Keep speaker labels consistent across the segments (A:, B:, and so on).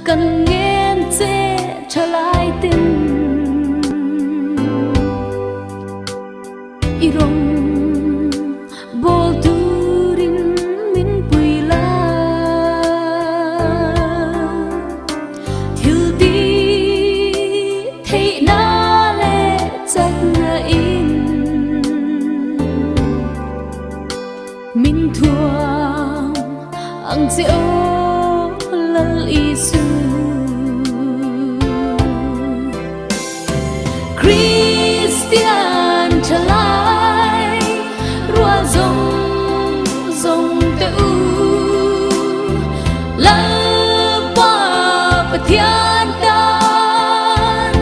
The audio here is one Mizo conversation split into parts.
A: Kan ngen che thalai ten I rawng bawl turin min pui la Thil ti theihna leh chakna in Min thuam ang che aw Lal Isu. Kristian thalai rual zawng zawng te u Lalpa Pathian tan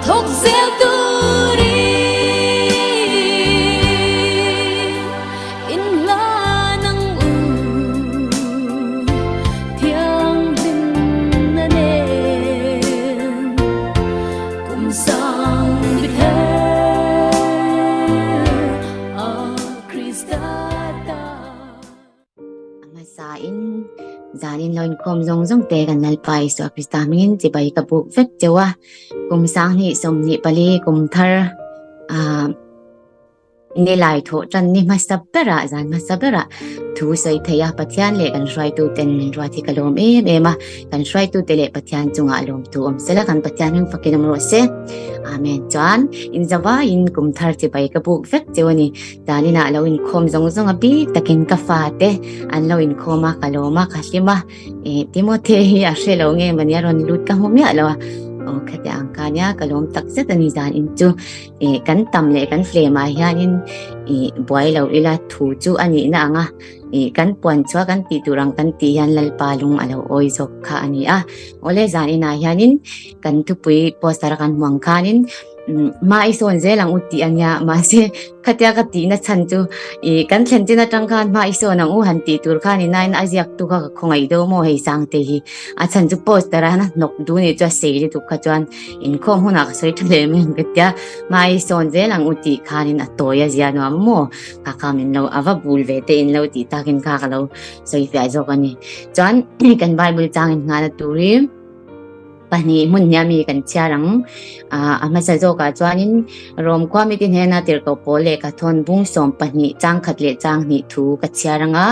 A: thawk zel turin In hlan ang u thianghlimna nen kum sang bit her a Krista ta.
B: A hmasa in zanin lo inkhawm zawng zawng te kan Lalpa Isua Krista hmingin chibai ka buk vek cheu a, kum 2024 kum thar ah Ni lai thawh tan ni hmasa berah, zan hmasa berah thu sawi thei a, Pathian leh kan hruaituten min ruat hi ka lawm em em a, kan hruaitute leh Pathian chungah lawmtu awm sela, kan Pathian hming fakin awm rawh se. Amen. Chuan inzavaiin kum thar chibai ka buk vek cheu a ni. Zaninah lo inkhawm zawng zawng a bik takin ka fate an lo inkhawm a, ka lawm a, ka hlim a. E Timothy hi a hre lo nge mani a rawn lut ka hmu miah lo a. Aw khati ang kha nia ka lawm tak zet a ni zan in chu. E kan tam leh kan flem ah hianin e buai lo ila thu chu a nih na ang a. E kan puan chua kan tih tur ang kan tih hian Lalpa lung a lo awi zawk kha a ni a. Awle zan inah hianin kan thupui poster a kan hmu ang khanin Hma i sawn zel ang u tih a nia, mahse khatia ka tihna chhan chu i kan thlen chin atang khan hma i sawn ang u han tih tur khan inain a ziaktu kha ka khawngaih deuh maw hei Sangte hi a chhan chu poster a hnawk duh nih chu a sei lutuk kha chuan inkhawm hunah ka sawi tha leh mai ang ka tia hma i sawn zel ang u tih khanin a tawi a zia nuam maw kha kha min lo a va bul ve te in lo tih takin kha ka lo sawi fiah zawk a ni chuan kan Bible changin nghahna turin Pahnih hmun hniam hi kan chhiar ang. A hmasa zawkah chuanin Rom khua mite hnena tirhkoh pawl leh ka thawn bung 12 chang khat leh chang hnih thu ka chhiar ang a.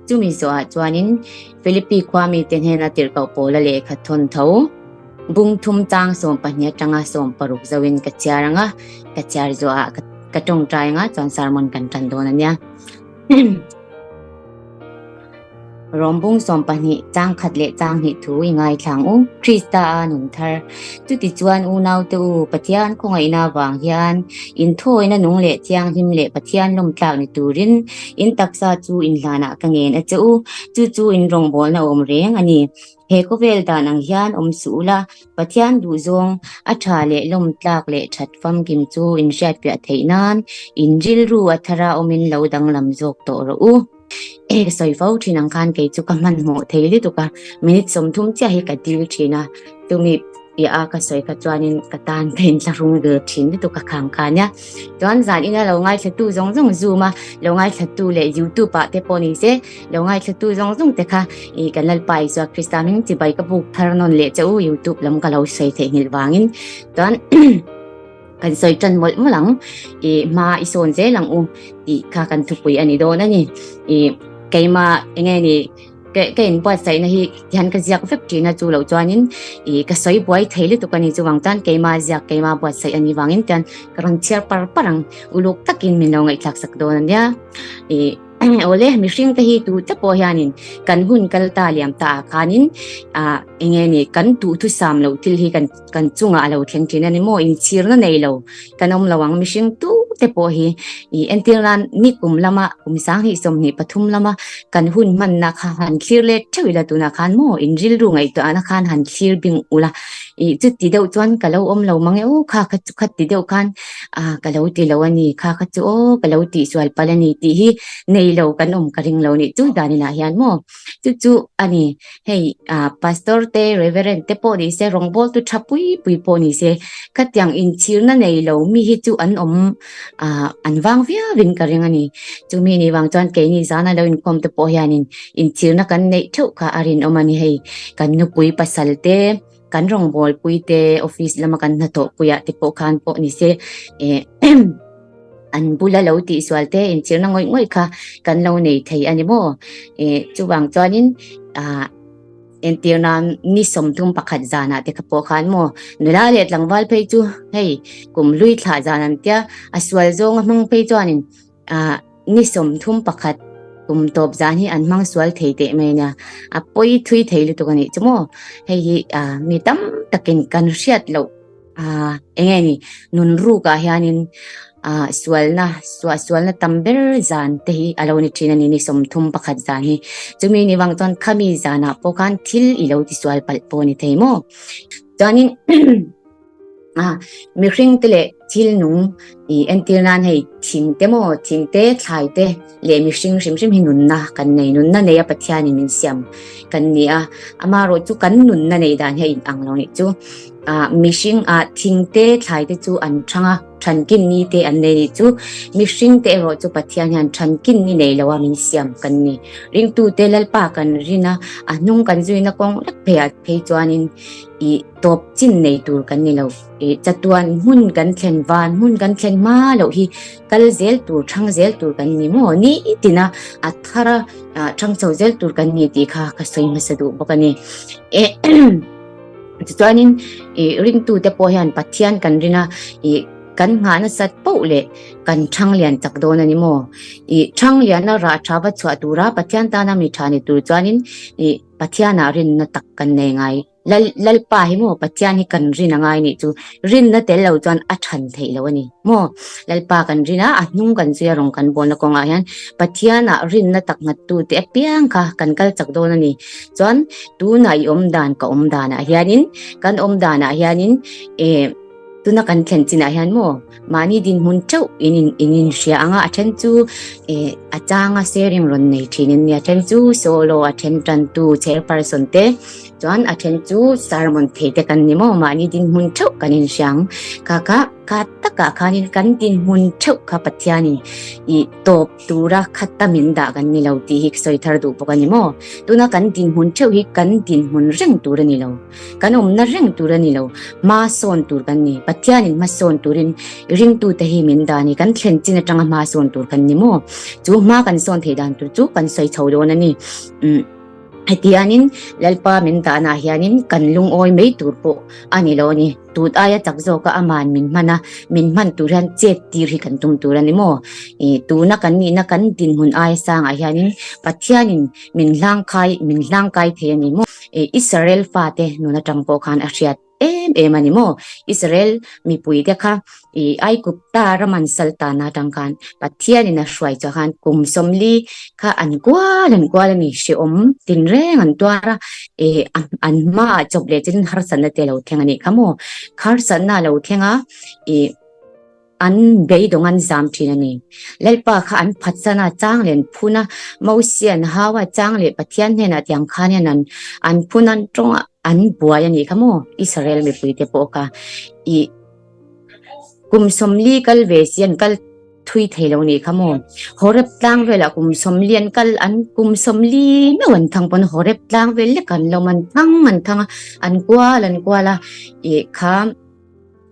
B: Chumi zawhah chuanin Philippi khua mite hnena tirhkoh pawla lehkha thawn tho bung thum chang 12 atanga 16 zoin ka chhiar ang a. Ka chhiar zawhah ka tawngtai ang a chuan sermon kan tan dawn a nia. Rawmbung 12 chang khat leh chang hnih thu i ngaithlang u, Krista a nun thar. Chutichuan unaute u, Pathian khawngaihna avang hian inthawina nung leh thianghlim leh Pathian lawmtlak ni turin in taksa chu inhlanah ka ngen a che u, chu chu in rawngbawlna awm reng a ni. He khawvel dan ang hian awm suh ula, Pathian duhzawng a tha leh lawmtlak leh that famkim chu inhriatpiah theih nan in rilru a thara awmin lo danglam zawk tawh rawh u. E ka sawi fo thin ang khan kei chu ka hmanhmawh thei lutuk a, minute 30 chiah hi ka dil thin a, chumi piah a ka sawi kha chuanin ka tan ka inthlahrung ve thin lutuk a khang kha nia. Chuan zan ina lo ngaithlatu zawng zawng Zoom a lo ngaithlatu leh YouTube ah te pawh ni se lo ngaithlatu zawng zawng te kha i kan Lalpa Isua Krista hming chibai ka buk thar nawn leh che u YouTube lam ka lo sawi theihnghilh vangin chuan kan sawi tan mawlh mawlh ang i hma i sawn zel ang u tih kha kan thupui a ni dawn a ni i keima enge ni ka ka inbuatsaihna hi hian ka ziak vek ṭhin a chu loh chuanin ih ka sawi buai thei lutuk a ni chuvang chuan keima ziak keima buatsaih a nih vangin chuan ka rawn chhiar par par ang uluk takin min lo ngaihthlak sak dawn a nia ih awle mihring te hi tu te pawh hianin kan hun kal ta liam ta ah khanin ah enge ni kan duhthusam loh thil hi kan kan chungah a lo thleng thin a ni maw inchhirna nei lo kan awm lo ang mihring tu te pawh hi ih entir nan ni kum lama kum 2023 lama kan hun hmanna kha han thlir let theuh ila tunah khan maw in rilru ngaihtuahna khan han thlir bing ula. Ih chuti deuh chuan ka lo awm lo mang e aw kha kha chu khati deuh khan ah ka lo ti lo a ni kha kha chu aw ka lo tihsual palh a ni tih hi nei lo kan awm ka ring lo nih chu dan inah hian maw chu chu a ni hei ah pastor te reverend te pawh ni se rawngbawl tu tha pui pui pawh ni se khatiang inchhirna nei lo mi hi chu an awm ah an vang viau in ka ring a ni chumi ni vang chuan keini zana lo inkhawm te pawh hianin inchhirna kan neih theuh kha a rinawm a ni hei kan nupui pasal te kan rawngbawl pui te office lama kan hnathawh puiah te pawh khan pawh ni se eh an bula lo tihsual te inchhirna ngawih ngawih kha kan lo nei thei a ni maw eh chuvang chuanin ah entir nan ni 31 zanah te kha pawh khan maw nula leh tlangval phei chu hei kum hlui thlah zan an tia a sual zawnga hmang phei chuanin ah ni 31 kum tawp zan hi an hmang sual thei teh mai ania a pawi thui thei lutuk a nih chu maw hei hi ah mi tam takin kan hriat loh ah eng nge ni nun rukah hianin ah sualna suah sualna tam ber zan te hi a lo ni thin a ni ni 31 zan hi chumi ni vang chuan khami zanah pawh khan thil i lo ti sual palh pawh a ni thei maw chuanin A mihring te leh thil nung i entir nan hei thing te maw thing te thlai te leh mihring hrim hrim hi nunna kan nei nunna nei a Pathian in min siam kan ni a amarawh chu kan nunna nei dan hi a in ang lo nih chu a mihring a thing te thlai te chu an thang a thankin ni te an nei nih chu mihring te erawh chu Pathian hian thankin ni nei lo a min siam kan ni ringtu te Lalpa kan rin a a hnung kan zuina kawng lek phei ah phei chuanin i tawp chin nei tur kan ni lo. I chatuan hmun kan thlen van hmun kan thlen hma loh hi kal zel tur thang zel tur kan ni maw ni tina a thar a thang chho zel tur kan ni tih kha ka sawi hmasa duh bawk a ni. E tichuanin i ringtu te pawh hian Pathian kan rin a i kan nghah nasat poh leh kan thang lian chak dawn a ni maw. I thang liana rah tha va chhuah tura Pathian tana mi tha ni tur chuanin i Pathianah rinna tak kan nei ngai. Lal Lalpa hi maw Pathian hi kan rin a ngai nih chu rinna tel lo chuan a than theih lo a ni maw Lalpa kan rin a a hnung kan zui a rawng kan bawlna kawngah hian Pathianah rinna tak nghat tu te apiang kha kan kal chak dawn a ni chuan tunah i awm dan ka awm danah hianin kan awm danah hianin eh tuna kan thlen chinah hian maw mahni dinhmun theuh in in in in hria anga a then chu eh a changa sharing rawn nei thin in nia a then chu solo a then tantu chairperson te chuan a then chu sermon thei te kan ni maw mahni dinhmun theuh kan in hria ang kha kha kha takah khanin kan dinhmun theuh kha Pathianin ih tawp tura kha tamin dah kan ni lo tih hi ka sawi thar duh bawk a ni maw tuna kan dinhmun theuh hi kan dinhmun reng tur a ni lo. Kan awmna reng tur a ni lo, hma sawn tur kan ni. Pathianin hma sawn turin ringtute hi min dah a ni. Kan thlen chin atanga hma sawn tur kan ni maw? Chu hma kan sawn theih dan tur chu kan sawi chho dawn a ni. Umm hetianin Lalpa min dahnaah hianin kan lungawi mai tur pawh a ni lo a ni. Tut aia chak zawka aman min hman a, min hman tur hian chet tir hi kan tum tur a ni maw? Ih tuna kan nihna kan dinhmun aia sangah hianin Pathianin min hlangkai min hlangkai thei a ni maw? Israel fate nun atang pawh khan a hriat em em a ni maw? Israel mipui te kha i Aigupta ram an sal tan atang khan Pathianin a hruai chuah khan kum 40 kha an kual an kual a ni hrehawm tinreng an tuar a e an hmaah chawp leh chin harsatna te a lo thleng a nih kha maw? Harsatna a lo thleng a i An beidawng an zam thin a ni. Lalpa kha an phatsan a, chang leh an phun a, Mosia an hau a, chang leh Pathian hnenah tiang khan hian an an phun an tawng a, an buai a nih kha maw? Israel mipuite pawh kha i kum 40 kal ve si an kal thui thei lo nih kha maw? Horeb tlang velah kum 40 an kal an kum 40 meuh an thang pawn Horeb tlang vel lek an lawm an thang an thang a, an kual an kual a, i kha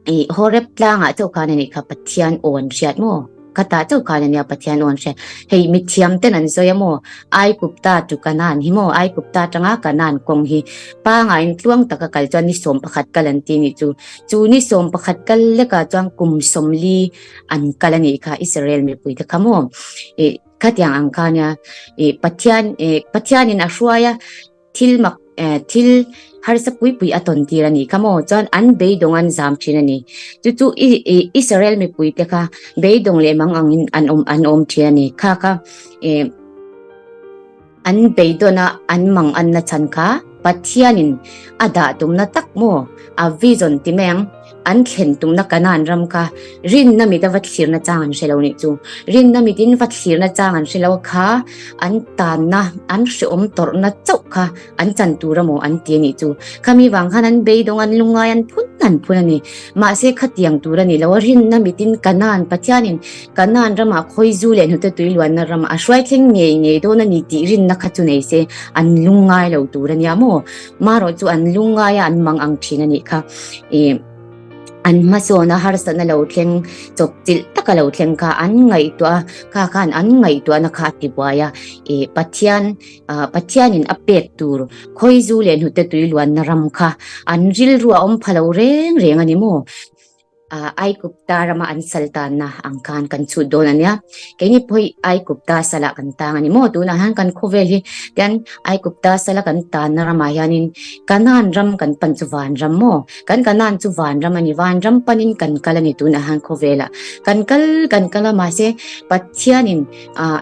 B: I Horeb tlangah chauh khan a nih kha Pathian aw an hriat maw? Khatah chauh khan a nia Pathian aw an hriat. Hei mithiam ten an sawi a maw? Aigupta to Kanaan hi maw? Aigupta atanga Kanaan kawng hi pangaiin tluang taka kal chuan ni 11 kal an ti nih chu. Chu ni 11 kal lekah chuan kum 40 an kal a nih kha Israel mipuite kha maw? I khatiang ang kha nia i Pathian i Pathianin a hruai a Thil mak eh thil harsa pui pui a tawn tir a ni kha maw? Chuan an beidawng an zam thin a ni. Chu chu i i Israel mipui te kha beidawng leh mang angin an awm an awm thin a ni. Kha kha eh an beidawn a an mang an na chhan kha. Pathianin a dah tumna tak maw a vision ti mai ang, an thlen tumna Kanaan ram kha rinna mit a va thlirna chang an hre lo nih chu. Rinna mitin va thlirna chang an hre lo kha an tanna, an hreawm tawrhna chauh kha an chan tur a maw an ti a nih chu. Khami vang khan an beidawng, an lungngai, an phun an phun a ni. Mahse khatiang tur a ni lo a, rinna mitin Kanaan, Pathianin Kanaan ramah khawizu leh hnute tui luanna ramah a hruai thleng ngei ngei dawn a ni tih rinna kha chu nei se an lungngai lo tur a nia maw? Marawh chu an lungngai a, an mang ang thin a nih kha. Ih an hmasawn a harsatna lo thleng chawp chilh taka lo thleng kha an ngaihtuah a, kha khan an ngaihtuahna kha a ti buai a. Ih Pathian ah Pathianin a pek tur khawizu leh hnute tui luanna ram kha an rilru a awm pha lo reng reng a ni maw? Aigupta rama an sal tanna ang khan kan chhut dawn a nia. Keini pawh hi Aigupta salah kan tang a ni maw? Tunah hian kan khawvel hi tian Aigupta sala kan tanna ramah hianin Kanaan ram kan pan chu vanram maw? Kan Kanaan chu vanram a ni. Vanram panin kan kal a ni tunah hian khawvelah. Kan kal kan kal a mahse Pathianin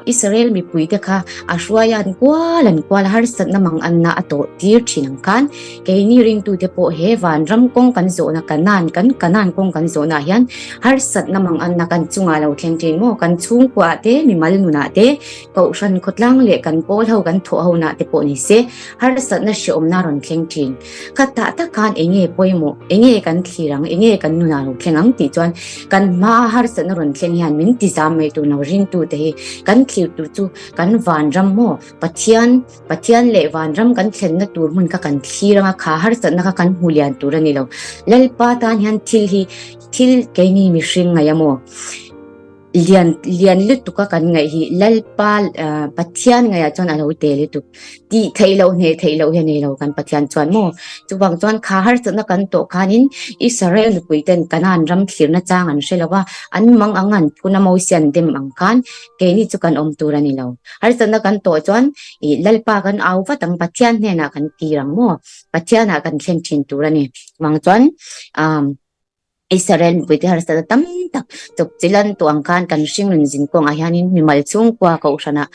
B: Israel mipuite kha a hruai a, an kual an kual a, harsatna mang anna a tawh tir thin ang khan keini ringtute pawh he vanram kawng kan zawhna Kanaan kan Kanaan kawng kan zawhnaah hian harsatna mang anna kan chungah lo thleng thin maw? Kan chhungkuaah te, mimal nunah te, kohhran khawtlang leh kan pawl ho kan thawh honaah te pawh ni se harsatna hreawmna rawn thleng thin. Kha tah tak khan enge pawimawh, enge kan thlir ang, enge kan nunah lo thleng ang tih chuan kan hmaa harsatna rawn thleng hian min ti zam mai tur lo ringtute hi kan thlir tur chu kan vanram maw Pathian, Pathian leh vanram kan thlenna tur hmun kha kan thlir anga kha harsatna kha kan hmu lian tur a ni lo. Lalpa tan hian thil hi thil keini mihring ngaih a maw? Lian lian lutuk a kan ngaih hi Lalpa Pathian ngaihah chuan a lo te lutuk. Tih theih loh hneh theih loh hi a nei lo kan Pathian chuan maw. Chuvang chuan kha harsatna kan tawh khanin Israel mipui ten Kanaan ram thlirna chang an hre lo va, an mang ang an phun a Mosian dem ang khan keini chu kan awm tur a ni lo. Harsatna kan tawh chuan ih Lalpa kan au vat ang Pathian hnenah kan kir ang maw. Pathianah kan thlen thin tur a ni. Chuvang chuan ah. Israel mipuite harsatna tam tak chawp chilh an tuah ang khan kan hringnun zin kawngah hianin mimal chhungkua kohhranah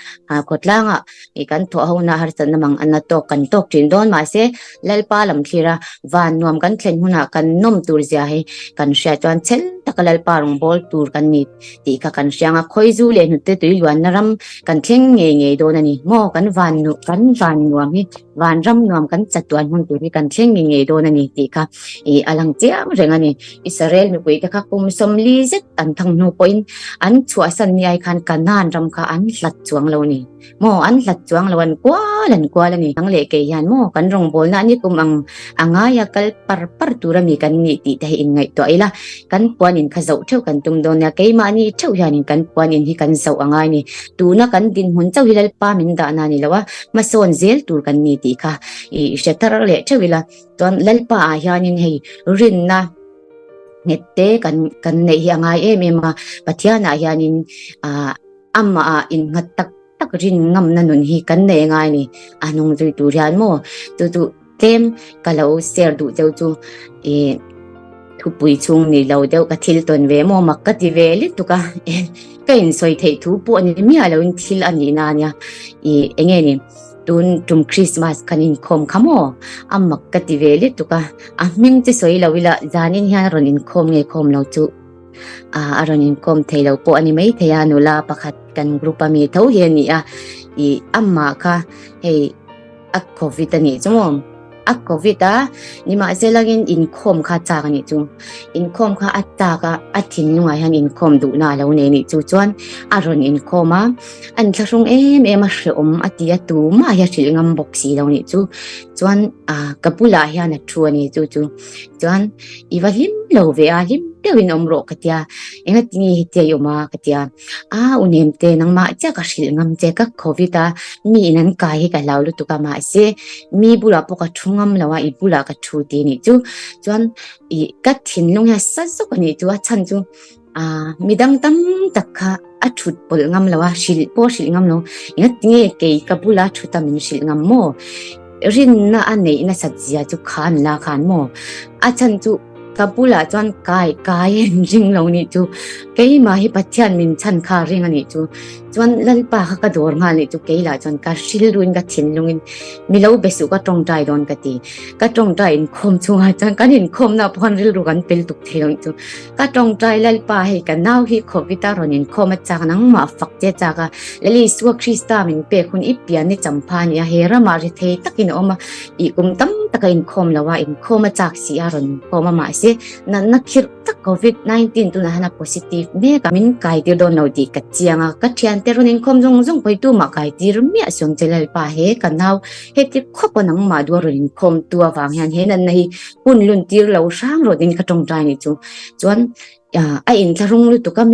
B: khawtlangah ih kan thawh hona harsatna mang an la tawk kan tawk thin dawn mahse Lalpa lam thlira van nuam kan thlen hunah kan nawm tur zia hi kan hriat chuan chhel taka Lalpa rawngbâwl tur kan ni tih kha kan hriang a, khawizu leh hnute tui luanna ram kan thleng ngei ngei dawn a ni maw kan van kan van nuam hi Vanram nuam kan chatuan hmun tur hi kan thleng ngei ngei dawn a ni tih kha ih a lang chiang reng a ni. Israel mipui te kha kum 40 zet an thang hnu pawhin an chhuahsan ni ai khan Kanaan ram kha an hlat chuang lo a ni. Maw an hlat chuang lo an kual an kual a ni. Nang leh kei hian maw kan rawngbawlna a ni kum ang a ngaia kal par par tur a mi kan nih tih te hi inngaihtuah ila kan puan in kha zoh theuh kan tum dawn nia. Keimahni theuh hianin kan puan in hi kan zoh a ngai a ni. Tuna kan dinhmun chauh hi Lalpa min dahna a ni lo a. Hmasawn zel tur kan ni tih kha i hre thar leh theuh ila chuan Lalpa ah hianin hei rinna nghet te kan kan neih hi a ngai em em a Pathian ah hianin ah amah ah innghat tak tak rin ngamna nun hi kan nei ngai ni a hnung zui tur hian maw chu chu tlem ka lo share duh cheu chu i thupui chhung ni lo deuh ka thil tawn ve maw mak ka ti ve lutuk a ka insawi theih thu pawh ni miah lo in thil a nih na ania i enge ni tun tum Christmas kan inkhawm kha maw a mak ka ti ve lutuk a a hming che sawi lo ila zanin hian rawn inkhawm nge khawm lo chu a rawn inkhawm thei lo pawh a ni mai thei a nula pakhat kan group a mi tho hi a ni a i amah kha hei A covid a nih chu maw? A covid a, nimahselangin inkhawm kha a chak a nih chu. Inkhawm kha a chak a, a thinlungah hian inkhawm duhna a lo nei a nih chu. Chuan a rawn inkhawm a, a inthlahrung em em a, hrehawm a ti a, tumah hi a hrilh ngam bawk si lo nih chu. Chuan ah ka bulah hian a thu a ni chu chu. Chuan i va hlim lo ve a, hlim deuhin awm rawh ka tia, engati nge hetia i awm a ka tia. A u nem te nangmah chiah ka hrilh ngam che ka covid a mi in an kai hi ka hlau lutuk a mahse mi bulah pawh ka thu ngam lo a i bulah ka thu ti nih chu chuan i ka thinlung hian sa zawk a nih chu a chhan chu a midang tam tak kha a thut pawlh ngam lo a hrilh pawh hrilh ngam lo engatinge kei ka bula thut a min hrilh ngam maw rinna a neih nasat zia chu khan la khan maw a chhan chu. Ka bulah chuan kai kai an ring lo nih chu. Keimah hi Pathian min chhan kha ring a nih chu. Chuan Lalpa kha ka dawr nghal nih chu keilah chuan ka hrilruin ka thinlungin mi lo be suh ka tawngtai dawn ka ti. Ka tawngtai inkhawm chungah chuan kan inkhawmna pawh khan rilru kan pel tuk thei lo nih chu. Ka tawngtai Lalpa hei ka nau hi Covid a rawn inkhawm a chak nangmah fak che a chak a. Lal Isua Krista min pek hun i pian ni champha a ni a, he ramah ri thei takin a awm a. I kum tam taka inkhawm lo a, inkhawm a chak si a rawn inkhawm a mahse natna khirh tak Covid 19 tunah hian a positive mek a, min kai tir dawn lo tih ka chiang a, ka thiante rawn inkhawm zawng zawng pawi tumah kai tir miah suang che Lalpa he ka nau heti khawp a nangmah duh a rawn inkhawm tu avang hian he natna hi hun lun tir lo hrang rawtin ka tawngtai ni chu chuan a inthlahrung lutuk a.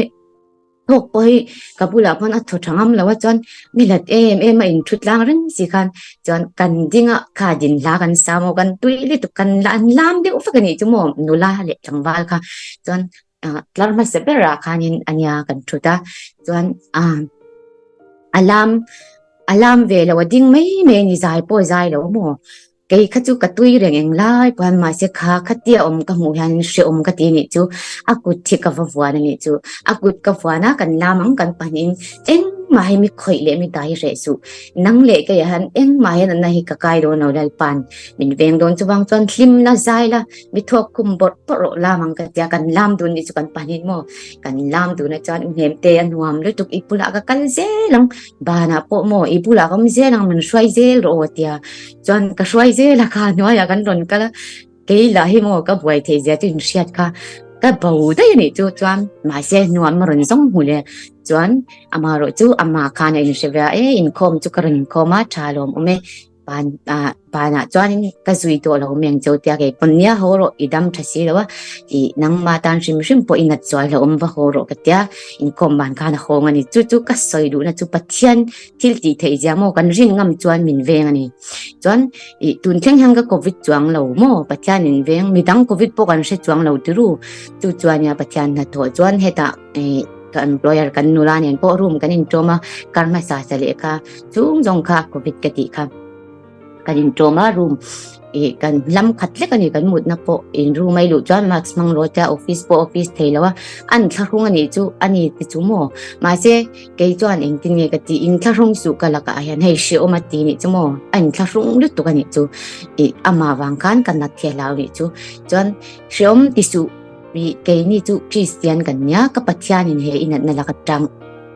B: Thawk pawh hi ka bulah khuan a thaw tha ngam lo a chuan mi hlat em em a inthu tlang reng si khan chuan kan ding a kha din hla kan sa maw kan tui lutuk kan la an lam deuh vek a nih chu maw nula leh tlangval kha chuan ah tlar hmasa berah khanin a nia kan thut a chuan ah a lam a lam ve lo a ding mai mai a ni zai pawh a zai lo maw. Kei kha chu ka tui reng eng lai pawh hian mahse kha khatia awm ka hmuh hian hrehawm ka ti anih chu a kut hi ka va vuan anih chu a kut ka vuan a kan lam ang kan pahnihin engmah hi mi khawih leh mi dai hreh suh nang leh keiah hian engmah hian anna hi ka kai dawn lo Lalpa'n min veng dawn chuvang chuan hlimna zai la mi thawk khum bawrh bawrh rawh lam ang ka tia kan lam dun nih chu kan pahnihin maw kan lam dun ah chuan u hnemte a nuam lutuk i bulah ka kal zel ang banah pawh maw i bulah ka awm zel ang min hruai zel rawh aw tia chuan ka hruai zel a kha hnuaiah kan rawn kal a kei lah hi maw ka buai theih zia chu inhriat kha ka bo daih a nih chu chuan mahse hnuam a rawn zawng hmu leh chuan amah erawh chu amah khan a inhre ve a e inkhawm chu ka rawn inkhawm a tha lawm awm e ban ah banah chuanin ka zui tawh lo meng cho tia kei pawn nia haw rawh i dam tha si lo a ih nangmah tan hrim hrim pawh i nat chuai hlauh awm va haw rawh ka tia inkhawm ban khan a hawng a ni chu chu ka sawi duhna chu Pathian thil tih theih zia maw kan rin ngam chuan min veng a ni chuan ih tun thleng hian ka covid chuang lo maw Pathian in veng midang covid pawh kan hre chuang lo tiru chu chuan nia Pathian hnathawh chuan hetah ih ka employer kan nula nen pawh room kan inṭawm a kar hmasa sa leh kha chung zawng kha covid ka tih kha kan inṭawm a room ih kan lam khat hlek a ni kan mutna pawh in room a i luh chuan mask hmang rawh tia office pawh office thei lo a an thlahrung a nih chu a ni ti chu maw mahse kei chuan engtin nge ka tih in thlahrung suh ka lakah hian hei hrehawm a ti nih chu maw a in thlahrung lutuk a nih chu ih amah vang khan ka nat hi a hlau nih chu chuan hrehawm ti suh ih keini chu Kristian kan nia ka Pathianin he i natna laka tang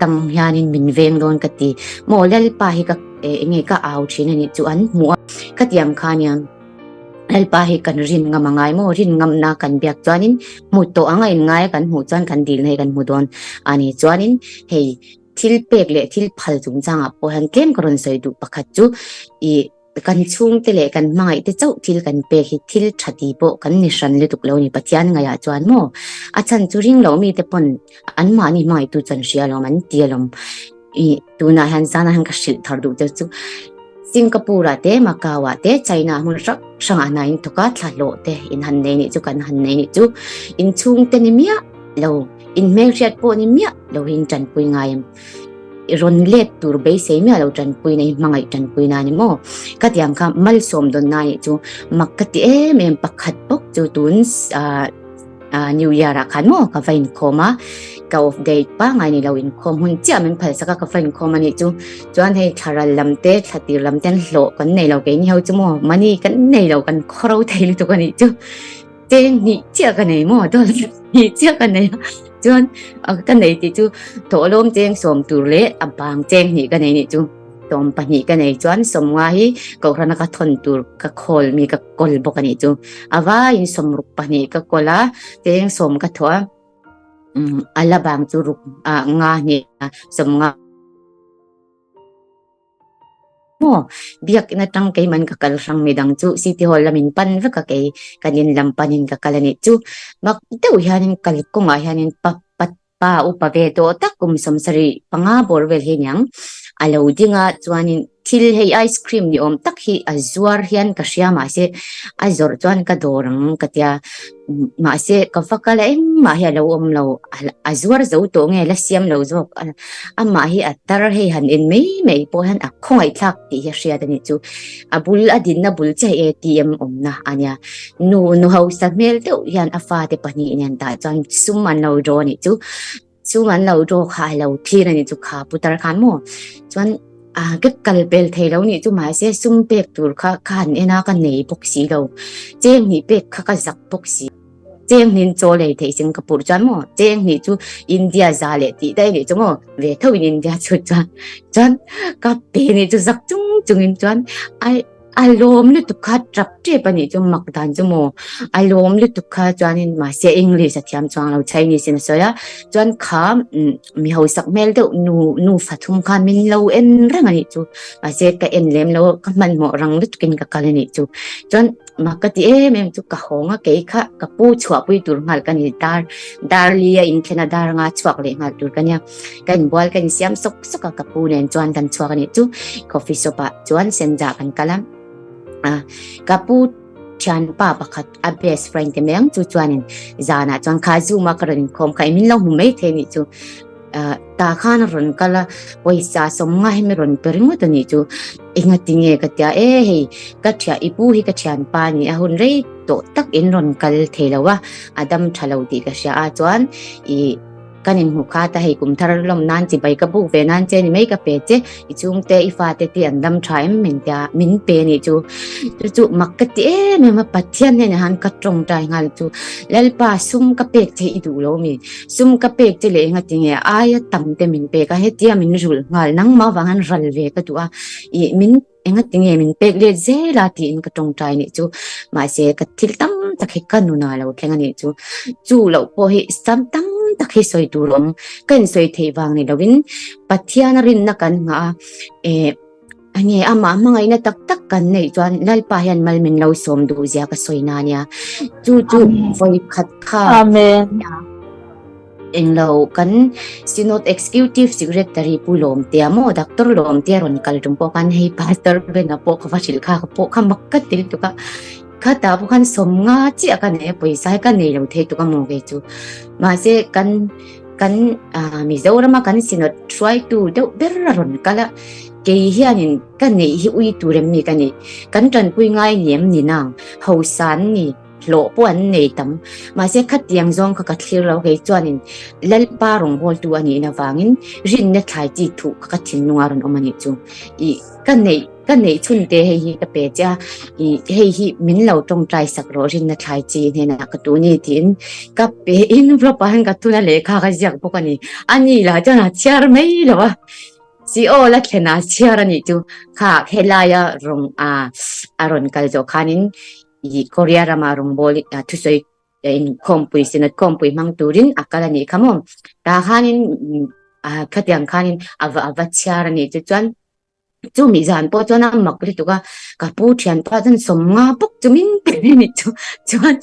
B: tang hianin min veng dawn ka ti maw Lalpa hi ka eng nge ka au thin a nih chu an hmuh a khatiang khanian Lalpa hi kan rin ngam a ngai maw rin ngamna kan biak chuanin hmu tawh ang a inngai a kan hmuh chuan kan dilna hi kan hmu dawn a ni chuanin hei thil pek leh thil phal chungchangah pawh hian tlem ka rawn sawi duh pakhat chu ih kan chhungte leh kan hmangaih te chauh thil kan pek hi thil tha ti pawh kan ni hran lutuk lo ni Pathian ngaihah chuan maw a chhan chu ring loh mite pawn an mahni hmangaihtu chuan hria alawm an ti alawm I tunah hian zanah hian ka hrilh thar duh deuh chu Singapore ah te Macau ah te China hmun hrang hrang ah hna in thawk a thla hlawh te in han nei nih chu kan han nei nih chu in chhung te ni miah lo in hmelhriat pawh ni miah lo hi in tanpui ngai em i rawn let tur beisei miah lo tanpui na hi hmangaih tanpui na ni maw ka tiang kha malsawm dawn na nih chu mak ka ti em em pakhat bawk chu tun ah New Year ah khan maw ka va inkhawm a ka off day pangai ni lo inkhawm hun chiah min phal sak a ka va inkhawm a nih chu chuan hei thlaral lam te thlatir lam ten hlawh kan nei lo keini ho chu maw money kan nei lo kan khawro thei lutuk a nih chu cheng hnih chiah ka nei maw dollar hnih chiah ka nei a chuan ka nei tih chu thawhlawm cheng sawm tur leh a bang cheng hnih ka nei nih chu. Tawm pahnih ka nei chuan sawmnga hi kohhrana ka thawn tur ka khawl mi ka kawl bawk a nih chu. A vaiin sawmruk pahnih ka kawl a, cheng sawm ka thawh a, a la bang chu ruk ah nga hnih a sawmnga maw biakin atang keiman ka kal hrang midang chu city hall lamin pan vek a kei kan in lam panin ka kal a nih chu. Mak deuh hianin kalkawngah hianin pa pa Pa upa ve tawh tak kum 75 bawr vel hi aniang a lo ding a chuanin Thil hei ice cream ni awm tak hi a zuar hian ka hria mahse a zawrh chuan ka dawr ang ka tia mahse ka va kal a engmah hi a lo awm lo a zuar zo tawh nge la siam lo zawk amah hi a tar hei han en mai mai pawh hian a khawngaih thlak tih hi a hriat a nih chu a bul a dinna bul chiah hi ATM awmna a nia nu nu hausa hmel deuh hian a fate pahnih nen tah chuan sum an lo draw a nih chu. Chung an lo draw kha a lo thlir a nih chu kha putar khan maw chuan a ka kal pel thei lo nih chu mahse sum pek tur kha ka han en a ka nei bawk si lo cheng hnih pek kha ka zak bawk si cheng hnin chaw lei theih sin ka purh chuan maw cheng hnih chu India za leh tih daih nih chu maw ve tho in India chu chuan chuan ka pe nih chu zak chung chung in chuan ai A lawm lutuk kha tap tep a nih chu mak dan chu maw a lawm lutuk kha chuanin mahse English a thiam chuang lo Chinese in a sawi a chuan kha mi hausak hmel deuh nu nu fathum khan min lo en reng a nih chu mahse ka en lem lo ka hmanhmawh rang lutuk in ka kal a nih chu chuan mak ka ti em em chu ka hawng a kei kha ka pu chhuahpui tur nghal ka ni dar dar li a inthen a dar anga chhuak leh nghal tur ka nia. Ka inbual ka insiam sawk sawk a, ka pu nen chuan kan chhuak a nih chu. Coffee shop ah chuan senja kan kal a. Ah, ka pu thianpa pakhat a best friend te mai ang chu chuanin zanah chuan kha Zoom a ka rawn inkhawm kha i min lo hmu mai thei nih chu. Ah, ta khan a rawn kal a, pawisa sawmnga hi mi rawn pe ringawt a nih chu. Engati nge ka tia e hei ka thian i pu hi ka thianpa a ni a hun rei tawh tak in rawn kal thei lo a, a dam tha lo tih ka hria a chuan i Kan inhmu khat a, hei kum thar lawm nan chibai ka buk ve nan che ni mai ka pe che, i chhungte i fate te an dam tha em min tia min pe nih chu. Chu chu mak ka ti em em a, Pathian hnenah hian ka tawngtai nghal chu Lalpa sum ka pek che i duh lo mi, sum ka pek che leh enga tinge aia tam te min pek a, hetia min rulh nghal nangmah vang hian ral ve ka duh a, ih min Enga tinge min pek let zel a tiin ka tawngtai nih chu. Mahse ka thil tam tak hi ka nuna lo thleng a nih chu. Chu loh pawh hi sam tam tak hi sawi tur awm. Ka insawi theih vang ni lovin Pathian a rinna kan nghah a, eh enge amah hmangaihna tak tak kan neih chuan Lalpa hian mal min lo sawm duh zia ka sawi na nia. Chu chu vawi khat kha.
C: Amen.
B: Englo kan Synod Executive Secretary Pu Lawmtea maw Doctor Lawmtea rawn kal tum pawh khan hei Pastor Bena pawh ka va hrilh kha ka pawh kha mak ka ti lutuk a, khatah pawh khan sawmnga chiah ka nei a pawisa hi ka nei lo thei tuk a maw kei chu. Mahse kan kan Mizorama kan Synod hruaitu deuh ber a rawn kal a, kei hianin ka neih hi ui tur em ni ka nih, kan tanpui ngai ni em ni nang, hausa an ni. Hlawh pawh an nei tam. Mahse khatiang zawng kha ka thlir lo kei chuanin Lalpa rawngbawltu a nihna vangin rinna thlai chi thuh kha ka thinlunga rawn awm a nih chu. Ih ka neih ka neih chhun te hei hi ka pe che a, ih hei hi min lo tawngtai sak rawh rinna thlai chi hnenah ka tu ni tiin ka pe envelope ah hian ka thun a lehkha ka ziak bawk a ni. A ni lah chuan a chhiar mai lo a. Si aw la thlen a chhiar a nih chu. Kha helaia rawng a a rawn kal zawh khanin I Korea rama rawngbâwl thusawi inkhawmpui, Synod khawmpui hmang turin a kal a nih kha maw? Tah khanin khatiang khanin a va a va chhiar a nih chu chuan chumi zan pawh chuan a mak lutuk a, ka pu thianpa chuan sawmnga bawk chu min pe a nih chu chuan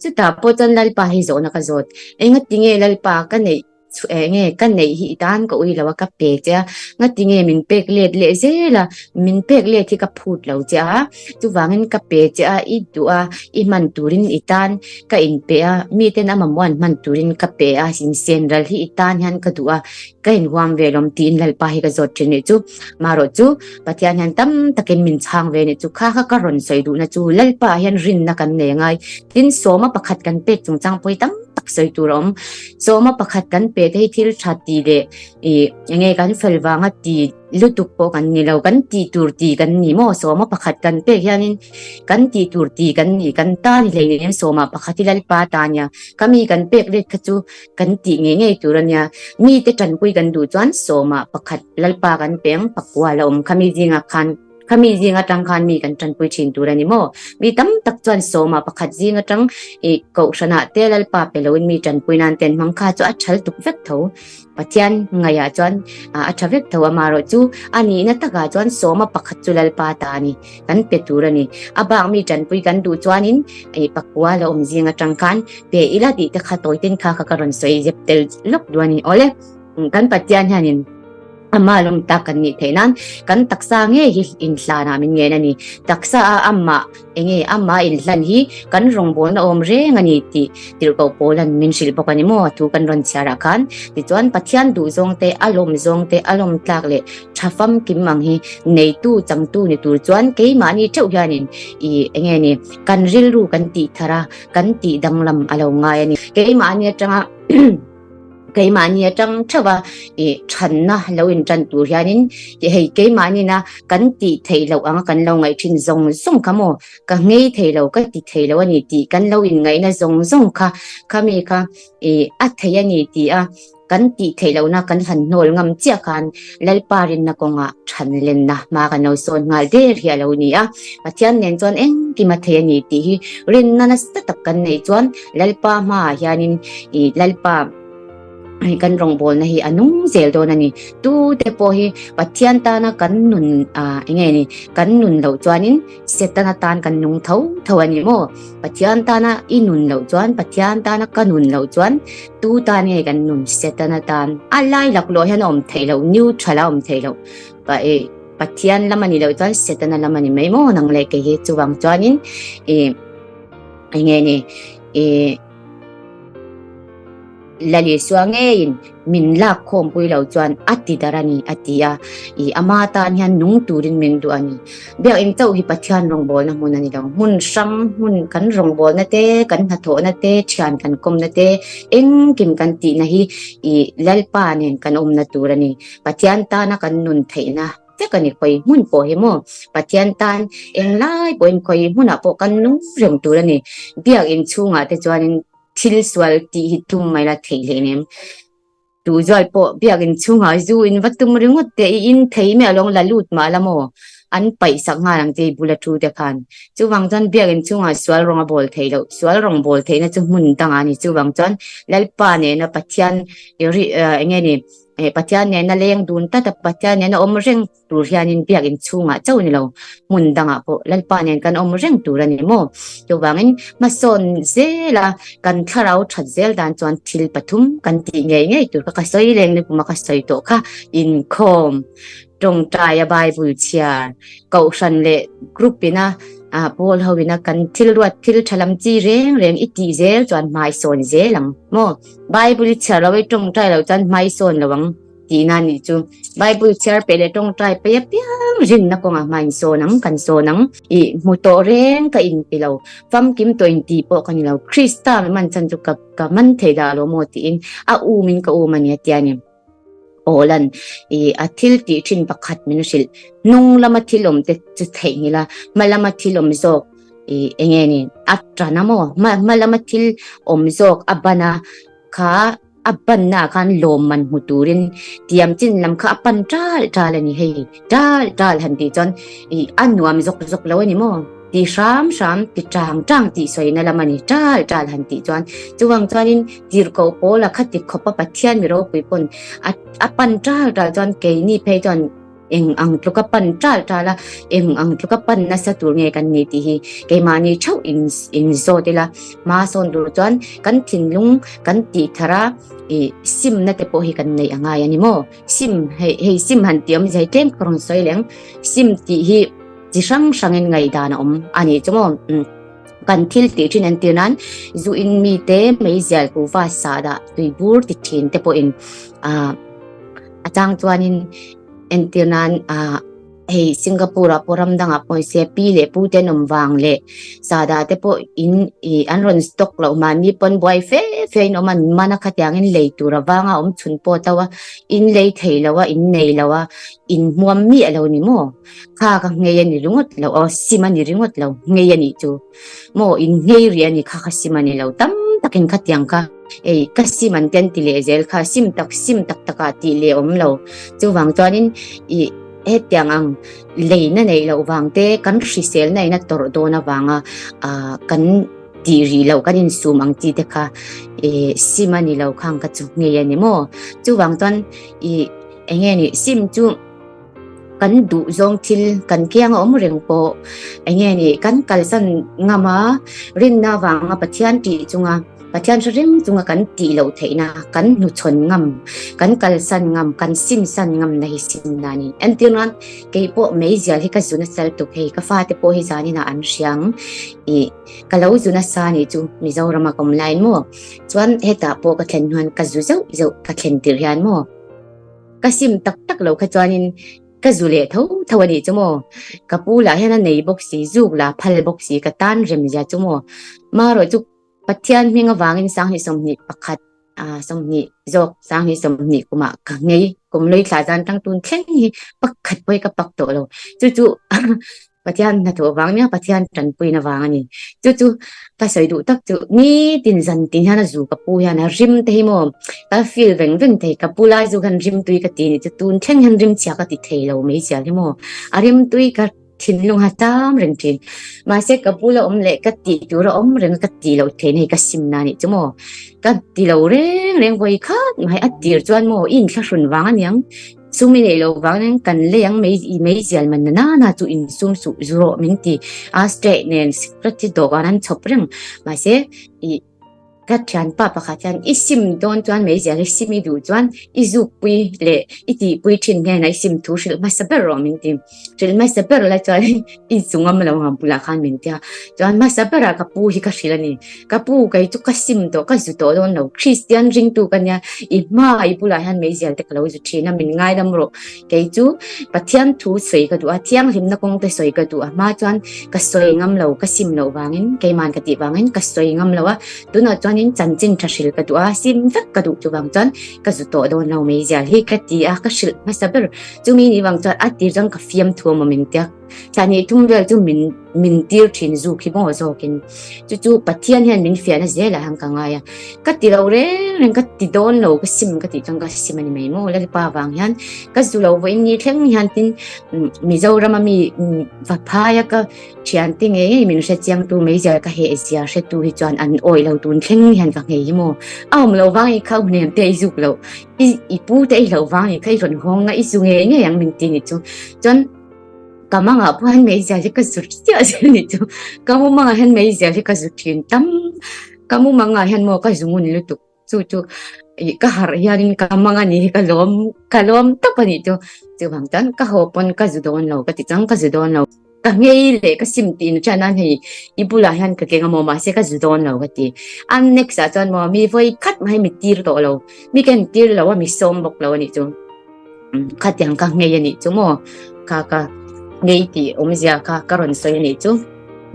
B: chutah pawh chuan Lalpa hi zawhna ka zawt, engatinge Lalpa ka neih Enge ka neih hi i tan ka ui lo a, ka pe che a, ngati nge min pek let leh zel a, min pek let hi ka phut lo che a, chuvangin ka pe che a, i duh a, i hman turin i tan ka inpe a, miten a mamawh an hman turin ka pe a, insen ral hi i tan hian ka duh a, ka inhuam ve lawm tiin Lalpa hi ka zawt thin nih chu. Marawh chu Pathian hian tam takin min chhang ve nih chu, kha kha ka rawn sawi duhna chu Lalpa ah hian rinna kan nei angai, tin sawma pakhat kan pek chungchang pawh hi tam tak sawi tur a awm. Sawma pakhat kan pe te hi thil tha ti leh ih enge kan fel vanga ti lutuk pawh kan ni lo, kan tih tur ti kan ni maw? Sawma pakhat kan pek hianin kan tih tur ti kan ni, kan ta ni hleinem sawma pakhat hi Lalpa ta nia, ka mi kan pek let kha chu kan tih ngei ngei tur a nia. Mite tanpui kan duh chuan sawma pakhat Lalpa kan peng pakua la awm kha mi zingah khan Khami zing atang khan mi kan tanpui thin tur a ni maw? Mi tam tak chuan sawma pakhat zing atang i kohhranah te Lalpa pe loin mi tanpui nan ten hmang kha chu a thal tuk vek tho. Pathian ngaihah chuan a tha vek tho amarawh chu a nihna takah chuan sawma pakhat chu Lalpa ta a ni, kan pe tur a ni. A bak mi tanpui kan duh chuanin i pakua la awm zing atang khan pe ila tih te kha tawiten kha kha ka rawn sawi zep tel lawk duh a ni. Awle, kan Pathian hianin. Ama lawm tak kan nih theih nan kan taksa nge hi inhlan ah min ngen a ni. Taksa a amah enge amah inhlan hi kan rawngbawlna awm reng a ni tih tirhkoh Paulan min hrilh bawk a ni maw thu kan rawn chhiar ah khan. Tichuan Pathian duh zawng te, a lawm zawng te, a lawm tlak leh tha famkim ang hi neitu changtu ni tur chuan keimahni theuh hianin i enge ni kan rilru kan tih thar a, kan tih danglam a lo ngai a ni. Keimahni atanga Keimahni atang theuh a i thanna lo intan tur hianin i hei keimahnin a kan tih theih loh anga kan lo ngaih thin zawng zawng kha maw ka ngei thei lo ka ti thei lo a ni tih kan lo inngaihna zawng zawng kha khami kha i a thei a ni tih a kan tih theih lohna kan han hnawl ngam chiah khan Lalpa rinna kawngah than lenna hma kan lo sawn nghal der hi a lo ni a. Pathian nen chuan engkim a thei a ni tih hi rinna nasa tak kan neih chuan Lalpa hmaah hianin i Lalpa kan rawngbawlna hi a nung zel dawn a ni. Tu te pawh hi Pathian tana kan nun ah enge ni kan nun loh chuanin Setana tan kan nung tho tho a ni maw? Pathian tana i nun loh chuan Pathian tana ka nun loh chuan tu tan nge kan nun Setana tan a lai laklawh hian a awm theih loh neutral a awm theih loh pa e Pathian lam a nih loh chuan Setana lam a ni mai maw nang leh kei hi chuvang chuanin i enge ni i Lalisua ngeiin min lak khawmpui lo chuan a ti dar a ni a ti a, i ama tan hian nung turin min duh a ni. Biakinn chauh hi Pathian rawngbawlna hmun a ni lo. Hmun hrang hmun kan rawngbawlna te, kan hnathawhna te, thian kan kawmna te, engkim kan tihna hi i Lalpa nen kan awmna tur a ni. Pathian tana kan nun theihna vek a ni. Khawi hmun pawh hi maw Pathian tan englai pawhin khawi hmunah pawh kan nung reng tur a ni. Biakinn chhungah te chuanin Thil sual tih hi tum mai la theih hle nem. Tu zual pawh biakinn chhungah zu in va tum ringawt teh i in thei mai alawng la lut mah la maw? An paih sak nghal ang che i bula thu te khan. Chuvang chuan biakinn chhungah sual rawng a bawl theih loh. Sual rawng bawl theihna chu hmun dangah a ni. Chuvang chuan Lalpa nena Pathian i ri eng nge ni Pathian nena leng dun tlat a Pathian nena awm reng tur hianin biakinn chhungah chauh ni lo, hmun dangah pawh Lalpa nen kan awm reng tur a ni maw? Chuvangin hmasawn zela kan thlarau that zel dan chuan thil pathum kan tih ngei ngei tur kha ka sawi leng ni kuma ka sawi tawh kha, inkhawm, tawngtaia Bible chhiar, kohhran leh group ina pawl ho ina kan thil ruat thil tha lam chi reng reng i tih zel chuan hmaisawn zel ang maw? Bible i chhiar lo i tawngtai lo chuan hmaisawn lo ang. Tihna a nih chu. Bible chhiar peh leh tawngtai peih apiang rinna kawngah hma in sawn ang, kan sawn ang. I hmu tawh reng ka inti lo, famkim tawh inti pawh ka ni lo, Krista mi man chan chu ka ka man thei dah lo maw tiin a um in ka um a ni a tia ni. Awlan i a thil tih thin pakhat min hrilh, hnung lama thil awm te chu theih ngila, hma lama thil awm zawk i enge ni a tan a maw, hma hma lama thil awm zawk a ban a kha A panna ah khan lawmman hmu turin tiam chin lam kha a pan ṭal ṭal a ni hei, ṭal ṭal han tih chuan ih a nuam zawk zawk lo a ni maw? Ti hram hram, ti ṭang ṭang tih sawina lam a ni, ṭal ṭal han tih chuan. Chuvang chuanin tirhkoh Paula kha ti khawpa Pathian mi ropui pawn a a pan ṭal ṭal chuan keini phei chuan Eng ang tluka pan ṭal ṭal a, eng ang tluka pan nasa tur nge kan ni tih hi keimahni theuh in in zawt ila. Hma sawn tur chuan kan thinlung kan tih thar a, ih simna te pawh hi kan neih a ngai a ni maw? Sim hei hei sim han tih awmzia hi tlem ka rawn sawi leh ang. Sim tih hi chi hrang hrangin ngaihdan a awm a nih chu maw? Umm kan thil tih thin entir nan zu in mite meizial kuhva sahdah tuibur ti thin te pawhin ah A chang chuanin entir nan ah hei Singapore ah pawh ram dangah pawh se pi leh pu te an awm vang leh sada te pawh in ih an rawn stock loh mahni pawn buai fe fe in awm a an man a khatiangin lei tur avanga awm chhun pawh to a in lei thei lo a in nei lo a in hmuam miah lo ni maw kha ka nghei a ni ringawt lo aw sim a ni ringawt lo nghei a nih chu maw in nghei rih a ni kha kha sim a ni lo tam takin khatiang kha. Ei, ka sim an ten ti leh zel kha, sim tak sim tak takah tih leh awm lo. Chuvang chuanin i hetiang ang leina neih loh vang te, kan hriselna in a tawrh dawn avanga ah kan tih rih loh, kan insum ang chi te kha i sim a ni lo khang ka chu ngei a ni maw? Chuvang chuan i eng nge ni sim chu kan duh zawng thil kan kiang a awm reng pawh eng nge ni kan kalsan ngam a, rinna vanga Pathian tih chunga. Pathian hre reng chunga kan tih loh theihna, kan hnuchhawn ngam, kan kalsan ngam, kan simsan ngamna hi simna a ni. Entir nan kei pawh meizial hi ka zu nasa lutuk hei, ka fate pawh hi zaninah an hria ang. Ih ka lo zu nasa a nih chu Mizorama ka awm laiin maw? Chuan hetah pawh ka thlen hnuan ka zu zauh zauh ka thlen tirh hian maw? Ka sim tak tak lo kha chuanin ka zu leh tho tho a nih chu maw? Ka pu lah hian a nei bawk si, zuk lah phal bawk si, ka tan rem zia chu maw? Marawh chu Pathian hming avangin 2021 20 zawk 2020 kumah ka ngei kum lui thla zan tang tun thleng hi pakhat pawh hi ka pak tawh lo. Chu chu Pathian hnathawh vang nia Pathian tanpuina vang a ni. Chu chu ka sawi duh tak chu nitin zan tin hian a zu ka pu hian a rim te hi maw ka feel veng veng thei ka pu lai zu khan rim tui ka ti ni chu tun thleng hian rim chhia ka ti thei lo mai chial hi maw a rim tui ka thinlung a tam reng thin. Mahse ka bula awm leh ka tih tur a awm reng a ka tih loh theihna hi ka simna a nih chu maw. Ka ti lo reng reng vawi khat mai a tir chuan maw i inthlahrun vang a niang sum i neih loh vang nen kan lei ang mai i meizial man na na chu insum suh zu rawh min ti a straight nen secret hi dawhkan an chhawp reng mahse i Ka thianpa pakhat hian i sim dawn chuan meizial hi sim i duh chuan i zukpui leh i tihpui thin hnenah i sim thu hrilh hmasa ber rawh min ti. Hrilh hmasa ber lai chuan i chungam lo ang bulah khan min tia. Chuan hmasa berah ka pu hi ka hrilh a ni. Ka pu kei chu ka sim tawh ka zu tawh dawn lo. Kristian ringtu ka nia i hma i bulah hian meizial te ka lo zu thin a min ngaidam rawh. Kei chu Pathian thu sawi ka duh a, thianghlimna kawng te sawi ka duh a hma chuan ka sawi ngam lo, ka sim loh vangin, keiman ka tih vangin ka sawi ngam lo a, tunah chuanin chanchin tha hrilh ka duh a, sim vek ka duh chuvang chuan ka zu tawh dawn lo mai zial hi ka ti a, ka hrilh hmasa ber. Chumi ni vang chuan a tir chuan ka fiam thu a maw min tia, thla hnih thum vel chu min min tir thin zu khi maw zawkin chu chu Pathian hian min fiahna zelah hian ka ngai a, ka ti lo reng reng ka ti dawn lo ka sim ka tih chuan ka sim a ni mai maw Lalpa vang hian ka zu lo vawiin ni thleng hian tin Mizoram a mi va phai a ka thian te ngei ngei min hre chiang tu meizial ka heh zia hre tu hi chuan an awih lo tun thleng hian ka nghei hi maw a awm lo vang i kha hnem te i zuk lo i i pu te i hlauh vang i kha i rawn hawng na i zu ngei ngei ang min ti ni chu chuan ka mangah pawh hian meizial hi ka zu chiah zel ni chu ka mumangah hian meizial hi ka zu thin tam ka mumangah hian maw ka zu ngun lutuk chu chu ka harh hianin ka mang a ni hi ka lawm ka lawm tawp a nih chu chuvang chuan ka haw pawn ka zu dawn lo ka ti chuan ka zu dawn lo ka ngei leh ka sim tih na chuan hei i bulah hian ka keng a maw mahse ka zu dawn lo ka ti a next ah chuan maw mi vawi khat mai mi tir tawh lo mi ken tir lo a mi sawm bawk lo a nih chu khatiang ka ngei a nih chu maw kha ka ngei tih awmzia kha ka rawn sawi a nih chu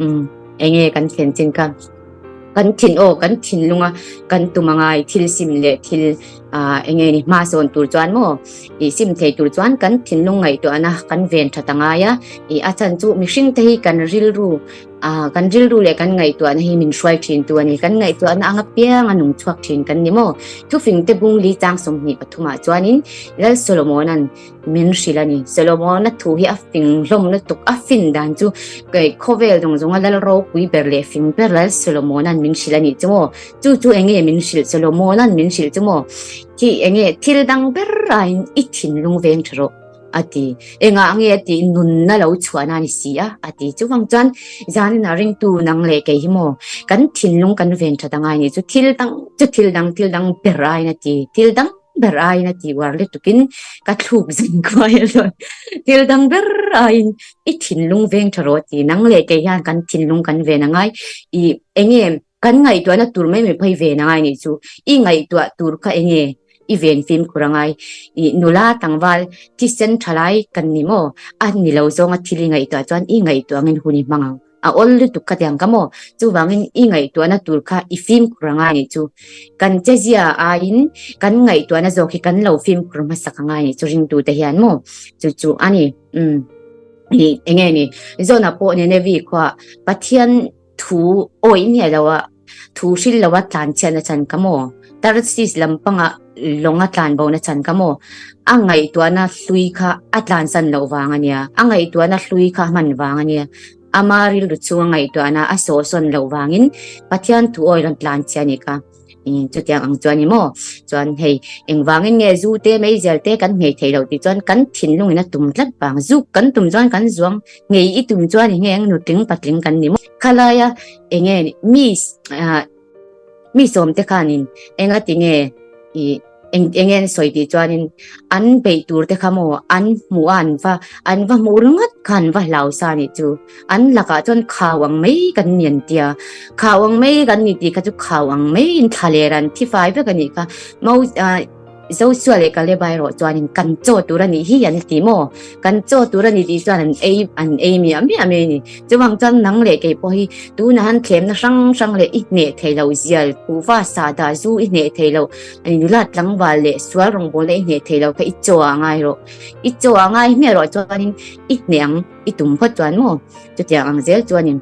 B: um enge kan thlen chin kha kan thin aw kan thinlunga kan tum angai thil sim leh thil ah enge ni hma sawn tur chuan maw i sim thei tur chuan kan thinlung ngaihtuahna kan ven that angai a i a chhan chu mihring te hi kan rilru ah kan rilru leh kan ngaihtuahna hi min hruai thin tu ani kan ngaihtuahna anga piang a nung chhuak thin kan ni maw thufing te bung li chang 23 ah chuanin Lal Solomonan min hrilh a ni. Solomona thu hi a fing hlawm lutuk, a fin dan chu kei khawvel zawng zawnga lal ropui ber leh fing ber lal Solomona'n min hrilh a nih chu maw? Chu chu eng nge min hrilh? Solomona'n min hrilh chu maw? Khi eng nge thil dang ber aiin i thinlung veng tha rawh a ti. Engah nge a tih nunna lo chhuahna a ni si a a ti. Chuvang chuan zanin a ringtu nang leh kei hi maw kan thinlung kan ven that angai nih chu thil dang chu thil dang thil dang ber aiin a ti. Thil dang ber aiin a ti uar lutukin ka thluk zin khuai a lawi. Thil dang ber aiin i thinlung veng tha rawh ti nang leh kei hian kan thinlung kan ven angai i enge kan ngaihtuahna tur mai mai phei ven angai nih chu i ngaihtuah tur kha enge i ven fimkhur angai i nula tlangval thisen thalai kan ni maw a ni lo zawnga thil i ngaihtuah chuan i ngaihtuah angin hun i hmang ang. A awl lutuk kha tiang ka maw? Chuvangin i ngaihtuahna tur kha i fimkhur a ngai nih chu. Kan chezia aiin kan ngaihtuahna zawk hi kan lo fimkhur hmasak a ngai nih chu ringtute hian maw? Chu chu a ni. Umm. I enge ni? Zona pawh Ninevi khua Pathian thu awih miah lo a Thu hril lo a tlan chhiatna chan ka maw? Tarsis lampanga lawng a tlan bona chan ka maw? A ngaihtuahna hlui kha a tlansan loh vang a nia. A ngaihtuahna hlui kha hman vang a nia. Ama rilru chunga ngaihtuahna a sawhsawn loh vangin Pathian thu awi rawn tlan chhia a nih kha. Chutiang ang chuan ni maw? Chuan hei engvangin nge zu te meizial te kan nghei thei loh tih chuan kan thinlungin a tum tlat vang. Zuk kan tum chuan kan zuang Ngei i tum chuan eng nge nutling patling kan ni maw? Khalaia eng nge mi ah Mi sawmte khanin enga tinge i eng enge an sawi tih chuanin an beih tur te kha maw an hmuh a an va an va hmuh ringawt kha an va hlau sa nih chu an lakah chuan khau ang mai kan ni an tia khau ang mai kan ni tih kha chu khau ang mai in thla ler an thi fai vek a nih kha mo ah Joshua leh Kaleba erawh chuanin kan chaw tur a nih hi an ti maw kan chaw tur a ni tih chuan an ei an ei miah miah mai a ni chuvang chuan nang leh kei pawh hi tunah han thlemna hrang hrang leh i hneh thei lo zial kuhva sahdah zu i hneh thei lo ani nula tlangval leh sual rawngbawl na i hneh thei lo kha i chaw ah ngai rawh i chaw ah ngai hmiah rawh chuanin i hneh ang i tum phawt chuan maw chutiang ang zel chuanin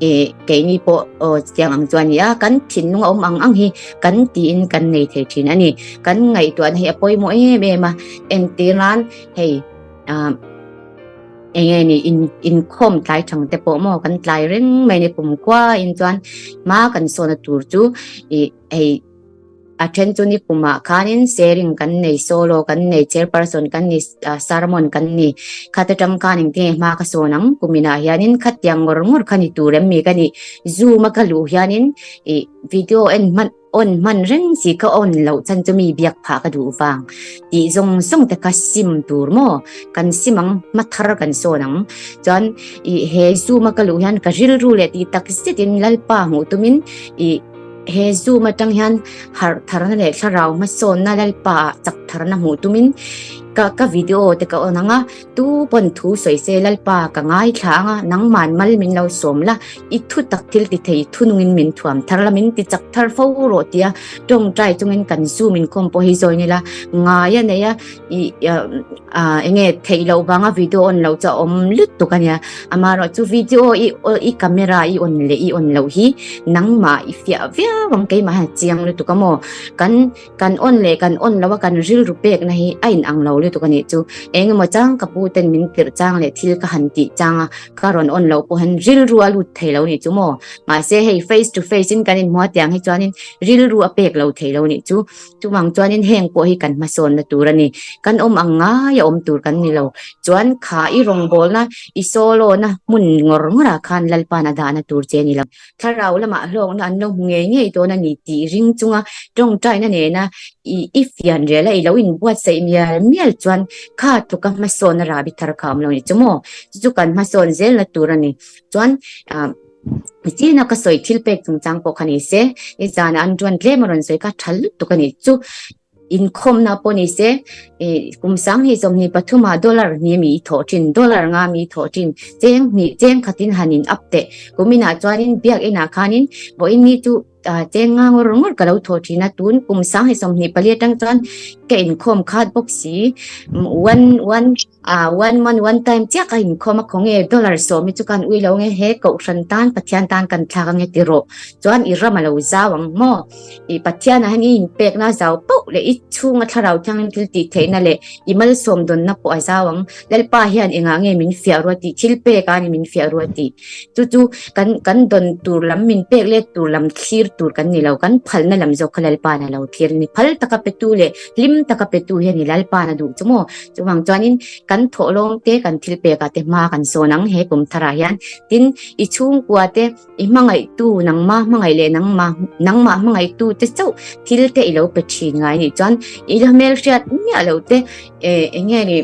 B: e keini pawh aw chutiang ang chuan ni a kan thinlung a awm ang ang hi kan tiin kan nei thei thin a ni kan ngaihtuahna hi a pawimawh em em a entir nan hei ah eng nge ni in inkhawm tlai thang te pawh maw kan tlai reng mai ni kum khua in chuan hma kan sawna tur chu ih hei a then chu ni kumah khanin sharing kan nei solo kan nei chairperson kan ni sermon kan ni khata tang khan engtin nge hma ka sawn ang kuminah hianin khatiang ngawr ngawr kha ni tur em mi ka ni zoom a ka luh hianin ih video en hman on hman reng si ka on loh chan chu mi biak phah ka duh vang tih zawng zawng te kha sim tur maw kan sim ang hma thar kan sawn ang chuan ih he zoom a ka luh hian ka rilru leh tih tak zetin lalpa hmuh tumin ih he zoom atang hian harh tharna leh thlarau hmasawnna lalpa ah chak tharna hmuh tumin ka ka video te ka on ang a tu pawn thu sawi se lalpa ka ngaithla ang a nangman mal min lo sawm la i thu tak thil ti thei thunungin min thuam thar la min ti chak thar fo rawh tia tawngtai chungin kan zoom inkhawm pawh hi zawi nila ngai a nei a i enge theih loh vanga video on loh chu a awm lutuk a nia amaherawh chu video i i camera i on leh i on loh hi nangmah i fiah viau ang keimah hian chiang lutuk a maw kan kan on leh kan on loh a kan rilru pek na hi a in ang lo lutuk a nih chu engemaw chang ka pu ten min tirh chang leh thil ka han tih chang a ka rawn on loh pawh hian rilru a lut thei lo nih chu maw mahse hei face to face in kan inhmu a tiang hi chuanin rilru a pek lo thei lo nih chu Chuvang chuanin heng pawh hi kan hmasawnna tur a ni. Kan awm ang ngai a awm tur kan ni lo. Chuan kha i rawngbawlna, i solo-na hmun ngawr ngawrah khan Lalpa'n a dahna tur che a ni lo. Thlarau lamah hlawkna an lo hmu ngei ngei dawn a ni tih ring chunga tawngtaina nena i i fian rel a i lo inbuatsaih mial mial chuan kha tluka hmasawnna rahbi thar kha a awm lo ni chu maw? Chu chu kan hmasawn zelna tur a ni. Chuan ah. China ka sawi thil pek chungchang pawh kha ni se, i zana an tuan tlem a rawn sawi kha tha lutuk a ni. Chu inkhawmna pawh ni se, i kum sang hnih 23 ah dollar hnih mi i thawh thin, dollar nga mi i thawh thin, cheng hnih cheng khatin han in up teh. Kum inah chuanin biak inah khanin vawiin ni chu cheng nga ngawr ngawr ka lo thawh thin a, tun kum sang hnih 24 atang chuan ka inkhawm khat bawk si. One one A one month one time chiah ka inkhawm a khawnge dollar sawm hi chu kan ui lo nge he kohhran tan Pathian tan kan thlak ange ti rawh chuan i ram a lo zau ang maw i Pathian ah hian i inpekna a zau pauh leh i chhunga thlarau thianghlim thil tih theihna leh i malsawm dawnna pawh a zau ang Lalpa hian engah nge min fiah ruat tih thil pek a ni min fiah ruat tih chu chu kan kan dawn tur lam min pek let tur lam thlir tur kan ni lo kan phalna lam zawk kha Lalpa na lo thlir ni phal taka petu leh hlim taka petu hian i Lalpa na duh chu maw Chuvang chuanin kan thawhlawm te kan thil pekah te hma kan sawn ang he kum tharah hian. Tin, i chhungkua te, i hmangaihtu nangma hmangaih leh nangma nangmah hmangaihtu te chauh thil te i lo pe thin ngai nih chuan i la hmelhriat miah lo te eh eng nge ni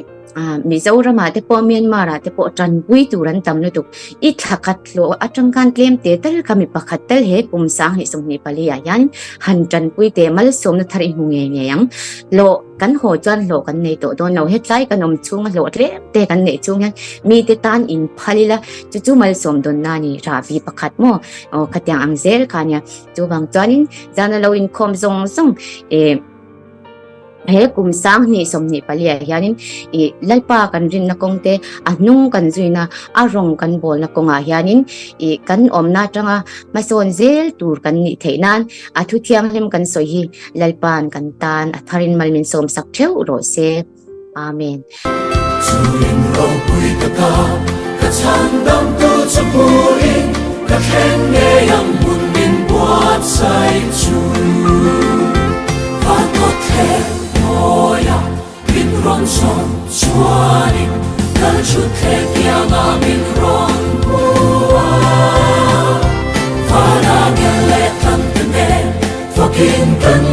B: Mizoramah te pawh Myanmar-ah te pawh tanpui tur an tam lutuk. I thla khat hlawh atang khan tlem te tal kha mi pakhat tal he kum sang hnih 24 ah hian han tanpui teh malsawmna thar i hmu ngei ngei ang. Hlawh Kan haw chuan hlawh kan nei tawh dawn lo. Hetlai kan awm chhunga hlawh tlem te kan neih chung hian mite tan in phal ila chu chu malsawm dawnna a ni rahbi pakhat maw aw khatiang ang zel kha ania. Chuvang chuanin zana lo inkhawm zawng zawng eh he kum sang hnih 24 ah hianin ih Lalpa kan rinna kawng te a hnung kan zuina a rawng kan bawlna kawngah hianin ih kan awmna atanga hmasawn zel tur kan nih theih nan a thu thianghlim kan sawi hi Lalpa'n kan tan a tharin mal min sawm sak theuh rawh se. Amen.
C: Chuin ropui taka ka chhandamtu chu hmuin ka thleng ngei ang hmun min buatsaih chu. Van kawtthleng hnuaia min rawn sawm chuanin kal thutthleng kiangah min rawn hmu a. Vana ngel leh tlang te nen. takin kan.